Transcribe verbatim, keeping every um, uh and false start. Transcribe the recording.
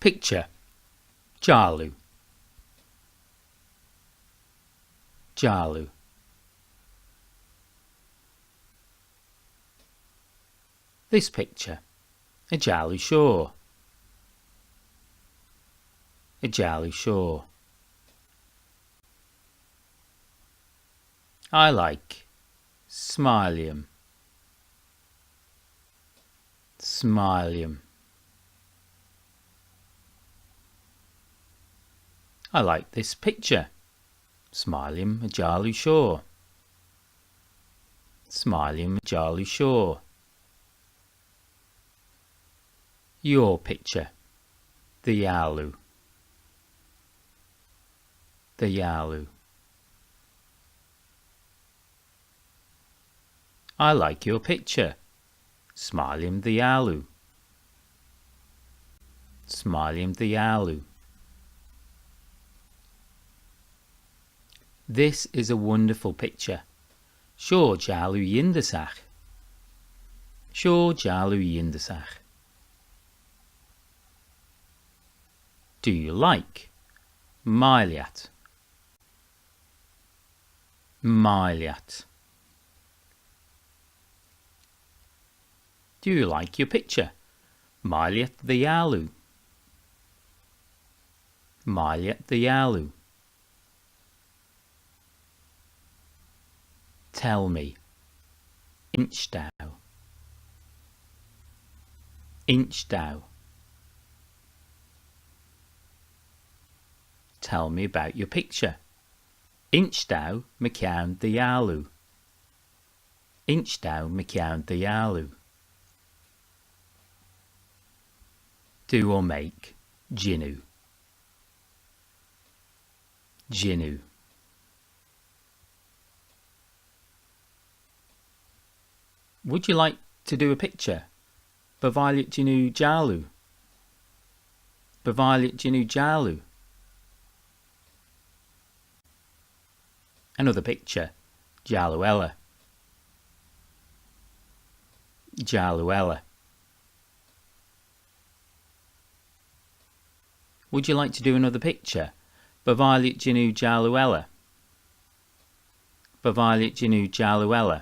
Picture. Jalloo. Jalloo. This picture. Yn jalloo shoh. Yn jalloo shoh. I like. Smile lhiam. Smile lhiam. I like this picture. Smile lhiam yn jalloo shoh. Smile lhiam yn jalloo shoh. Your picture. Dty jalloo. Dty jalloo. I like your picture. Smile lhiam dty jalloo. Smile lhiam dty jalloo. This is a wonderful picture. Shoh jalloo yindyssagh. Shoh jalloo yindyssagh. Do you like? Mie lhiat. Mie lhiat. Do you like your picture? Mie lhiat dty jalloo. Mie lhiat dty jalloo. Tell me. Insh dou. Insh dou. Tell me about your picture. Insh dou mychione dty jalloo. Insh dou mychione dty jalloo. Do or make. Jannoo. Jannoo. Would you like to do a picture? By vie lhiat jannoo jalloo? By vie lhiat jannoo jalloo? Another picture. Jalloo elley. Jalloo elley. Would you like to do another picture? By vie lhiat jannoo jalloo elley? By vie lhiat jannoo jalloo elley?